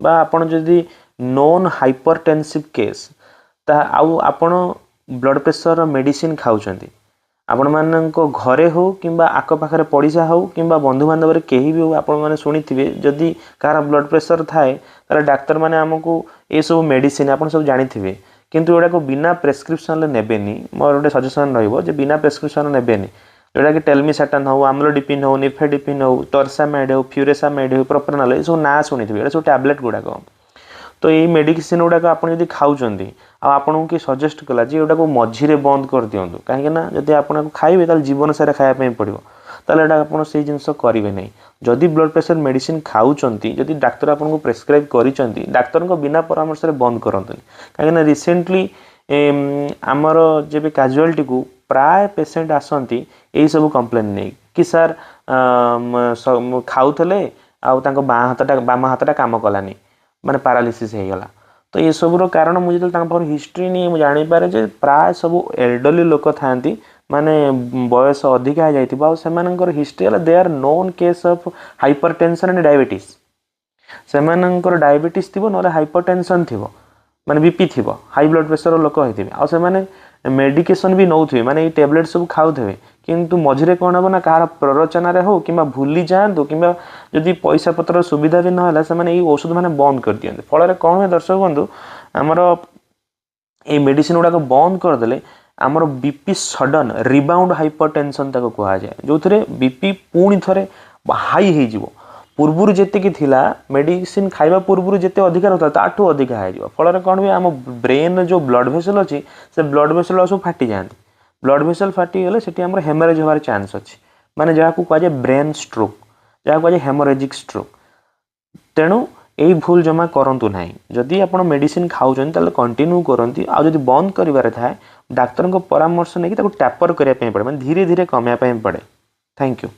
ବା ଆପଣ ଯଦି ନୋନ୍ ହାଇପରଟେନ୍ସିଭ୍ କେସ୍ ତାହା ଆଉ ଆପଣ ବ୍ଲଡ଼ ପ୍ରେସରର ମେଡ଼ିସିନ ଖାଉଛନ୍ତି, ଆପଣମାନଙ୍କ ଘରେ ହଉ କିମ୍ବା ଆଖପାଖରେ ପଡ଼ିଶା ହଉ କିମ୍ବା ବନ୍ଧୁବାନ୍ଧବରେ କେହି ବି ହଉ, ଆପଣମାନେ ଶୁଣିଥିବେ ଯଦି କାହାର ବ୍ଲଡ଼ ପ୍ରେସର ଥାଏ, ତାହେଲେ ଡାକ୍ତରମାନେ ଆମକୁ ଏସବୁ ମେଡ଼ିସିନ, ଆପଣ ସବୁ ଜାଣିଥିବେ, କିନ୍ତୁ ଏଗୁଡ଼ାକୁ ବିନା ପ୍ରେସକ୍ରିପସନ୍ରେ ନେବେନି। ମୋର ଗୋଟେ ସଜେସନ୍ ରହିବ ଯେ ବିନା ପ୍ରେସକ୍ରିପସନ୍ ନେବେନି, ଯେଉଁଟାକି ଟେଲମିସାର୍ଟାନ୍ ହଉ, ଆମ୍ଲୋଡିପିନ୍ ହଉ, ନିଫେଡିପିନ୍ ହଉ, ଟର୍ସାମାଇଡ୍ ହଉ, ଫ୍ୟୁରେସାମାଇଡ୍ ହଉ, ପ୍ରୋପ୍ରାନଲ୍, ଏସବୁ ନାଁ ଶୁଣିଥିବେ। ଏଇଟା ସବୁ ଟ୍ୟାବଲେଟ୍ ଗୁଡ଼ାକ। ତ ଏଇ ମେଡ଼ିସିନ ଗୁଡ଼ାକ ଆପଣ ଯଦି ଖାଉଛନ୍ତି ଆଉ ଆପଣଙ୍କୁ କିଏ ସଜେଷ୍ଟ କଲା ଯେ ଏଗୁଡ଼ାକୁ ମଝିରେ ବନ୍ଦ କରିଦିଅନ୍ତୁ, କାହିଁକିନା ଯଦି ଆପଣ ଆକୁ ଖାଇବେ ତାହେଲେ ଜୀବନ ସାରା ଖାଇବା ପାଇଁ ପଡ଼ିବ, ତାହେଲେ ଏଇଟା ଆପଣ ସେଇ ଜିନିଷ କରିବେ ନାହିଁ। ଯଦି ବ୍ଲଡ଼ ପ୍ରେସର ମେଡ଼ିସିନ ଖାଉଛନ୍ତି, ଯଦି ଡାକ୍ତର ଆପଣଙ୍କୁ ପ୍ରେସକ୍ରାଇବ୍ କରିଛନ୍ତି, ଡାକ୍ତରଙ୍କ ବିନା ପରାମର୍ଶରେ ବନ୍ଦ କରନ୍ତୁନି। କାହିଁକିନା ରିସେଣ୍ଟଲି ଆମର ଯେବେ କାଜୁଆଲିଟିକୁ ପ୍ରାୟ ପେସେଣ୍ଟ ଆସନ୍ତି ଏଇସବୁ କମ୍ପ୍ଲେନ୍ ନେଇ କି ସାର୍ ଖାଉଥିଲେ ଆଉ ତାଙ୍କ ବାଁ ହାତଟା, ବାମ ହାତଟା କାମ କଲାନି, ମାନେ ପାରାଲିସିସ୍ ହେଇଗଲା। ତ ଏସବୁର କାରଣ ମୁଁ ଯେତେବେଳେ ତାଙ୍କ ପାଖରୁ ହିଷ୍ଟ୍ରି ନିଏ, ମୁଁ ଜାଣିପାରେ ଯେ ପ୍ରାୟ ସବୁ ଏଲ୍ଡରଲି ଲୋକ ଥାଆନ୍ତି, ମାନେ ବୟସ ଅଧିକା ହେଇଯାଇଥିବ, ଆଉ ସେମାନଙ୍କର ହିଷ୍ଟ୍ରି ହେଲା they are known case of hypertension and diabetes। ସେମାନଙ୍କର ଡାଇବେଟିସ୍ ଥିବ, ନହେଲେ ହାଇପର ଟେନସନ୍ ଥିବ, ମାନେ ବିପି ଥିବ, ହାଇ ବ୍ଲଡ଼ ପ୍ରେସର ଲୋକ ହେଇଥିବେ, ଆଉ ସେମାନେ ମେଡ଼ିକେସନ୍ ବି ନେଉଥିବେ, ମାନେ ଏଇ ଟ୍ୟାବଲେଟ୍ ସବୁ ଖାଉଥିବେ। କିନ୍ତୁ ମଝିରେ କ'ଣ ହେବ ନା କାହାର ପ୍ରରୋଚନାରେ ହଉ କିମ୍ବା ଭୁଲି ଯାଆନ୍ତୁ କିମ୍ବା ଯଦି ପଇସା ପତ୍ରର ସୁବିଧା ବି ନହେଲା, ସେମାନେ ଏଇ ଔଷଧ ମାନେ ବନ୍ଦ କରିଦିଅନ୍ତି। ଫଳରେ କ'ଣ ହୁଏ ଦର୍ଶକ ବନ୍ଧୁ, ଆମର ଏଇ ମେଡ଼ିସିନ ଗୁଡ଼ାକ ବନ୍ଦ କରିଦେଲେ ଆମର BP sudden rebound hyper tension ତାକୁ କୁହାଯାଏ, ଯେଉଁଥିରେ ବିପି ପୁଣି ଥରେ ହାଇ ହେଇଯିବ। ପୂର୍ବରୁ ଯେତିକି ଥିଲା, ମେଡ଼ିସିନ ଖାଇବା ପୂର୍ବରୁ ଯେତେ ଅଧିକା ରହୁଥିଲା, ତାଠୁ ଅଧିକା ହେଇଯିବ। ଫଳରେ କ'ଣ ହୁଏ, ଆମ ବ୍ରେନ୍ରେ ଯେଉଁ ବ୍ଲଡ଼ ଭେସଲ୍ ଅଛି, ସେ ବ୍ଲଡ଼ ଭେସଲ୍ ସବୁ ଫାଟିଯାଆନ୍ତି। ବ୍ଲଡ଼ ଭେସଲ୍ ଫାଟିଗଲେ ସେଠି ଆମର ହେମରେଜ୍ ହେବାର ଚାନ୍ସ ଅଛି, ମାନେ ଯାହାକୁ କୁହାଯାଏ ବ୍ରେନ୍ ଷ୍ଟ୍ରୋକ୍, ଯାହାକୁ କୁହାଯାଏ ହେମୋରେଜିକ୍ ଷ୍ଟ୍ରୋକ୍। ତେଣୁ ଏଇ ଭୁଲ ଜମା କରନ୍ତୁ ନାହିଁ। ଯଦି ଆପଣ ମେଡ଼ିସିନ ଖାଉଛନ୍ତି, ତାହେଲେ କଣ୍ଟିନ୍ୟୁ କରନ୍ତି, ଆଉ ଯଦି ବନ୍ଦ କରିବାର ଥାଏ, ଡାକ୍ତରଙ୍କ ପରାମର୍ଶ ନେଇକି ତାକୁ ଟ୍ୟାପର କରିବା ପାଇଁ ପଡ଼େ, ମାନେ ଧୀରେ ଧୀରେ କମାଇବା ପାଇଁ ପଡ଼େ। Thank you.